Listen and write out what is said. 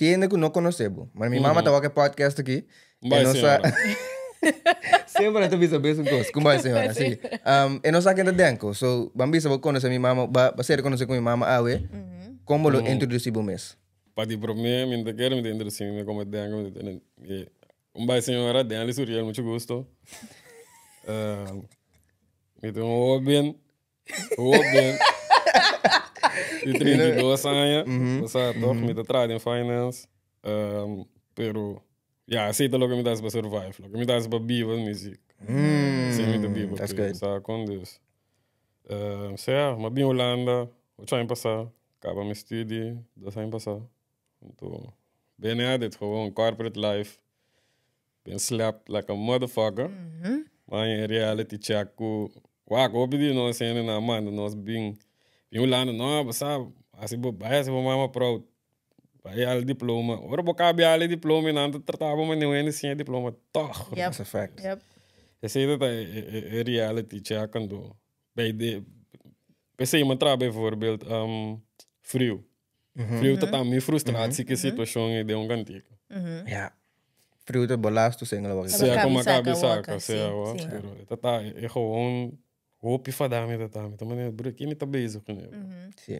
Tin hende ku no konosé bo. Ma mi mama ta wak e podcast aki. Kumbai, E no sa- señora. Semper nan ta bisa mesun kos. Kumbai, señora, sí. E no sa ken ta Denko. So, ban bisa bo konosé mi mama, ba, ba ser konosé ku mi mama awe. Kon bo lo introdusí bo mes? Pa di promé, mi no ta kere mi ta introdusí mi komo Denko. Mi ta tene, mi, Kumbai, señora, Denley Suriel, mucho gusto. Mi ta un hóben. Hóben. Di 32 aña. Bo sa toch, mi ta traha den finance. Pero, ya, esei ta loke mi ta hasi pa survive. Loke mi ta hasi pa biba mi si. Esei mi ta biba That's p'e. good. Sa kon dus. Sea, mi a bin Hulanda ocho aña pasá. Kaba mi studi 2 aña pasá. Anto, bene a dit gewoon corporate life. Been slapped like a motherfucker. Ma in reality check ku wak hopi di nos hende nan manda nos bin bin Hulanda no bo sa hasi bo bai hasi bo mama proud bai hal diploma ora bo kabi hal e diploma i nan ta trata bo manera un hende sin e diploma tog. Yep. That's a fact. Yep. Esei ta e reality check anto bij de p'esei mi a traha bijvoorbeeld friu. Friu ta ta mi frustratie ku e situashon ei den un kantika. Ja. Friu ta bo lastu single wak. Sea como Saca cabe saca, waka, sea sí, wak. sí. Pero e ta ta e gewoon hopi fada mi ta ta. Mi ta manera, bro, ki mi ta bezig kuné? Sí.